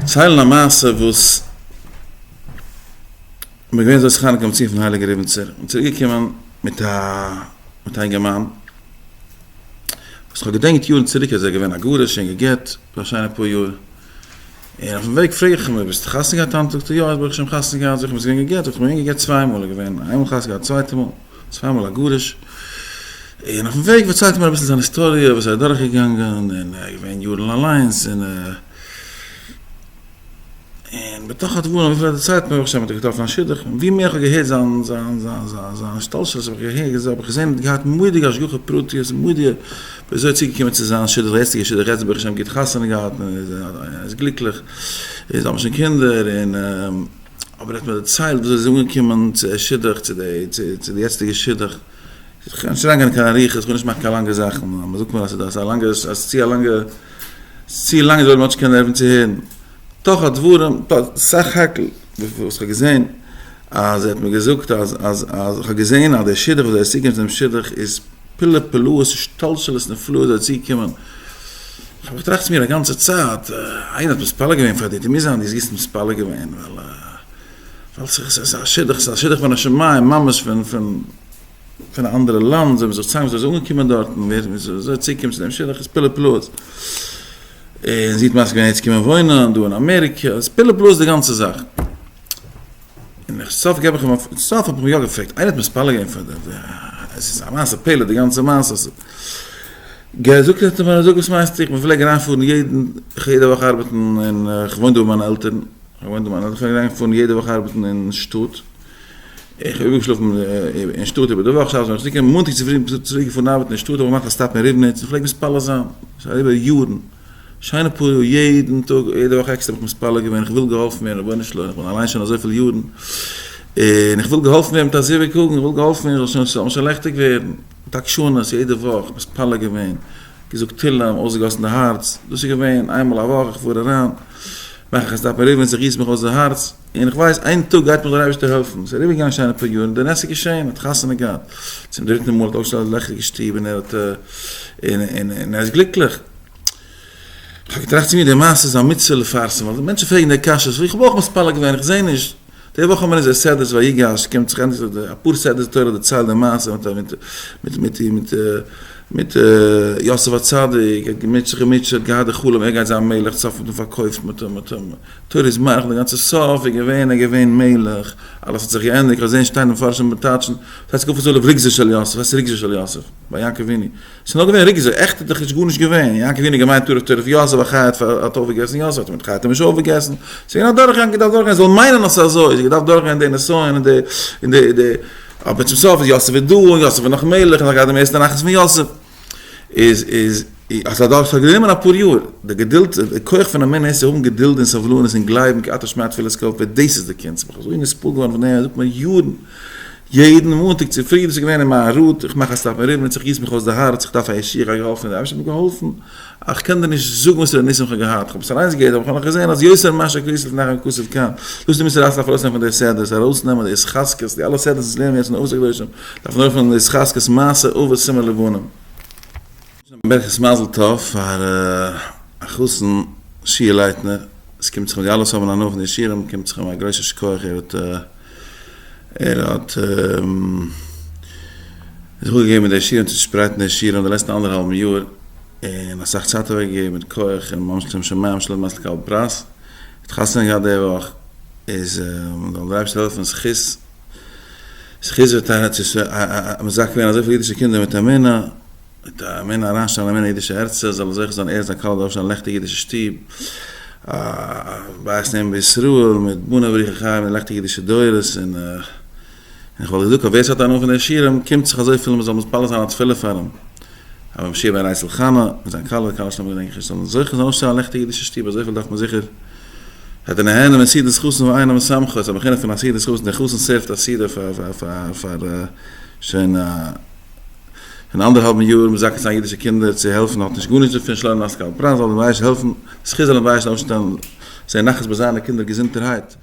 ציילן א מעשה וואס כ'בין געווען זאת חנוכה ביים ציון פון הייליגער ריבניצער און צוריק געקומען מיט א מיט א אינגערמאן וואס כ'האב געדענקט יארן צוריק אז ער איז געווען א גרוש און גע'גט פאר א שיינע פאר יאר, און אויפן וועג פרעג איך אים ביסט חתונה געהאט היינט? זאגט ער יא ברוך השם חתונה געהאט, זאג איך ביסט געווען גע'גט? זאגט ער כ'בין געווען גע'גט צוויי מאל, געווען איינמאל חתונה געהאט צווייטע מאל, צוויי מאל א גרוש, און אויפן וועג פארציילט ער מיר אביסל זיין היסטאריע וואס ער איז אדורך געגאנגען און ער איז געווען יארן אליינס און און בתוך הדברים וויפיל ער האט דערציילט מיר ברוך השם האט ער געטראפן א שידוך, און ווי מער איך האב געהערט זיין זיין זיין זיין זיין השתלשלות האב איך געהערט האב איך געזען ער האט געהאט מורא'דיגע השגחה פרטיות מורא'דיגע ווי אזוי ער איז צוגעקומען צו זיין שידוך די יעצטיגע שידוך יעצט ברוך השם גוט חתונה געהאט און ער איז גליקליך און זיי האבן שוין קינדער און אבער ער האט מיר דערציילט ווי אזוי ער איז אנגעקומען צו די שידוך צו די צו די יעצטיגע שידוך. איך קען נישט אריינגיין אין קיין אריכות, איך וויל נישט מאכן קיין לאנגע זאכן, מען זאגט מיר אז ס'איז א לאנגע, ס'איז צו א לאנגע, ס'איז צו לאנג זאל מען נישט קענען ערווען צו הערן. תוך הדברים, סך הכל וואס כ'האב געזען, אז ער האט מיר געזאגט אז אז אז כ'האב געזען אז דער שידוך וואס ער איז צוגעקומען צו דעם שידוך איז פלאי פלאות השתלשלות נפלאות איז ער צוגעקומען, כ'האב געטראכט צו מיר א גאנצע צייט, איינער האט מתפלל געווען פאר דיר, מוז זיין דו האסט גוט מתפלל געווען, ווייל ווייל ס'איז א שידוך, ס'איז א שידוך מן השמים, ממש פון פון פון א אנדערע לאנד, זיי האבן זיך צוזאם, זיי זענען אנגעקומען דארטן, ווער איז אזוי צוגעקומען צו דעם שידוך, איז פלאי פלאות. און זי האט מסכים געווען יעצט קומען וואוינען דא אין אמעריקע, איז פלאי פלאות די גאנצע זאך. און איך סוף געב איך אים א, סוף האב איך אים יא געפרעגט, איינער האט מתפלל געווען פאר דיר, עס איז א מעשה פלא די גאנצע מעשה. זאגט ער מיר, זאג וואס מיינסטו, איך פלעג אריינפארן יעדן, יעדע וואך ארבעטן, און איך וואוין דא ביי מיינע עלטערן, איך וואוין דא ביי מיינע עלטערן, איך פלעג אריינפארן יעדע וואך ארבעטן אין שטאט, איך האב איבערגעשלאפן אין שטאט איבער די וואך, שבת בין איך צוריקגעקומען, מאנטאג צופרי בין איך צוריקגעפארן ארבעטן אין שטאט, האב איך געמאכט א stop אין ריבניץ, איך פלעג מתפלל זיין, ס'איז אריבער יארן, שיינע פאר יאר, יעדן טאג, יעדע וואך עקסטער בין איך מתפלל געווען, איך וויל געהאלפן ווערן, רבונו של עולם, איך בין אליין שוין אזויפיל יארן, און איך וויל געהאלפן ווערן מיט א זיווג הגון, איך וויל געהאלפן ווערן, איך זאל שוין, זאל שוין לעכטיג ווערן, מיט עקשנות, יעדע וואך, מתפלל געווען, געזאגט תהלים, אויסגעגאסן די הארץ, דאס איז געווען איינמאל א וואך, איך פאר אריין, מאך איך א stop אין ריבניץ, איך גיס מיך אויס די הארץ. און איך ווייס איין טאג גייט מיך דער אייבערשטער העלפן, ס'איז אריבער געגאנגען שיינע פאר יאר און די נס איז געשען, ער האט חתונה געהאט צום דריטן מאל, האט אויפגעשטעלט א לעכטיגע שטוב און ער האט און און ער איז גליקליך. איך האב געטראכט צו מיר די מעשה איז א מצוה לפרסם, ווייל די מענטשן פרעגן די קשיות, איך האב אויך מתפלל געווען, איך זע נישט, די וואך האבן מיר אונזער סדרות ויגש, קומט זיך ענדליך די אפאר סדרות תורה דערציילט די מעשה מיט מיט מיט מיט מיט מיט יוסף הצדיק, ער האט געמוטשעט זיך געמוטשעט, געהאט די חלום ער גייט זיין מלך, סוף האט מען פארקויפט מיט אים מיט אים. תורה איז מאריך די גאנצע סוף איז געווען ער געווען מלך, אלעס האט זיך געענדיגט, כ'האב געזען שטיין די מפרשים בטייטשן, וואס הייסט קפץ עליו רגזו של יוסף, וואס הייסט רגזו של יוסף? ביי יעקב אבינו, ס'איז נאר געווען רגזו, עכט איז דאך נישט גארנישט געווען, יעקב אבינו האט געמיינט טרף טרף יוסף, א חיה האט אויפגעגעסן יוסף, האט מיט חיה האט ער נישט אויפגעגעסן, ס'איז געווען א דורכגאנג, געדארפט דורכגיין, זאל מיינען אז ס'איז אזוי, ס'איז געדארפט דורכגיין די נסיון און די און די די, אבער צום סוף איז יוסף איז דא און יוסף איז נאך מלך און נאך געהאט די מערסטע נחת פון יוסף. איז איז אז ס'האט דאך גענומען אפאר יאר, די געדולד, די כח פון אמונה איז צו האבן געדולד און סבלנות און גלייבן כי אתה שומע תפילת כל פה, דאס איז די קונץ, כ'בין אזוי נתפעל געווארן פון דעם, ער זאגט מיר יארן, יעדן מאנטאג צופרי, דאס איז געווען אין מיין route, איך מאך א stop אין ריבניץ, איך גיס מיך אויס די הארץ, איך דארף א ישועה, איך גיי געהאלפן, דער אייבערשטער האט מיר געהאלפן, איך קען דיר נישט זאגן וואס פאר ניסים איך האב געהאט, איך האב עס אליינס געהערט, אבער איך האב נאך געזען אז יותר ממה שקראתי לפניכם כתוב כאן, דאס איז די מצוה דארף ארויסנעמען פון די סדרות, ארויסנעמען די התחזקות, די אלע סדרות וואס לערנען מיר יעצט אין אבות הקדושים, דארף מען ארויפנעמען די התחזקות מעשה אבות סימן לבנים. ברכת מזל טוב פאר החתן שיע לייטנער, עס קומט זיך אים די אלע וואס האבן הנאה פון די שיעורים קומט זיך אים א גרויסע שכוח ער האט ער האט זיך אפגעגעבן מיט די שיעורים צו צושפרייטן די שיעורים די לעצטע אנדערהאלבן יאר און אסאך צייט אוועקגעגעבן מיט כח און ממש לשם שמים שלא למעשה לקבל פרס, ער האט חתונה געהאט די וואך איז זאל דער אייבערשטער העלפן זכות זכות וועט ער צו מזכה ווערן אזויפיל אידישע קינדער מיט אמונה, מיט אמונה אריינשטעלן אמונה אין אידישע הערצער, זאל ער זוכה זיין ער זיין כלה דארף זיין לעכטיגע אידישע שטוב, א בית נאמן בישראל מיט בני בריך חיים און לעכטיגע אידישע דורות, און איך וואלט געזאגט אויף ווער ס'האט הנאה פון די שיעורים קומט זיך אזויפיל מ'זאל מתפלל זיין א תפילה פאר אים. הרב משיח בן רייצל חנה מיט זיין כלה, כלה שלמה געדענק איך נישט, זאלן זוכה זיין אויפשטעלן א לעכטיגע אידישע שטוב, אזויפיל דארף מען זיכער, אתה נהנה מסעודת חתן ואינו משמחו, ס'איז א בחינה פון א סעודת חתן, דער חתן serve ט א סעודה פאר פאר פאר שוין שוין אנדערהאלבן יאר, מזכה זיין אידישע קינדער צו העלפן, האט נישט גארנישט דערפון, שלא למעשה קבל פרס, זאל דער באשעפער העלפן, זכות זאל דער באשעפער אויפשטעלן זען נחת ביי זיינע קינדער געזונטערהייט.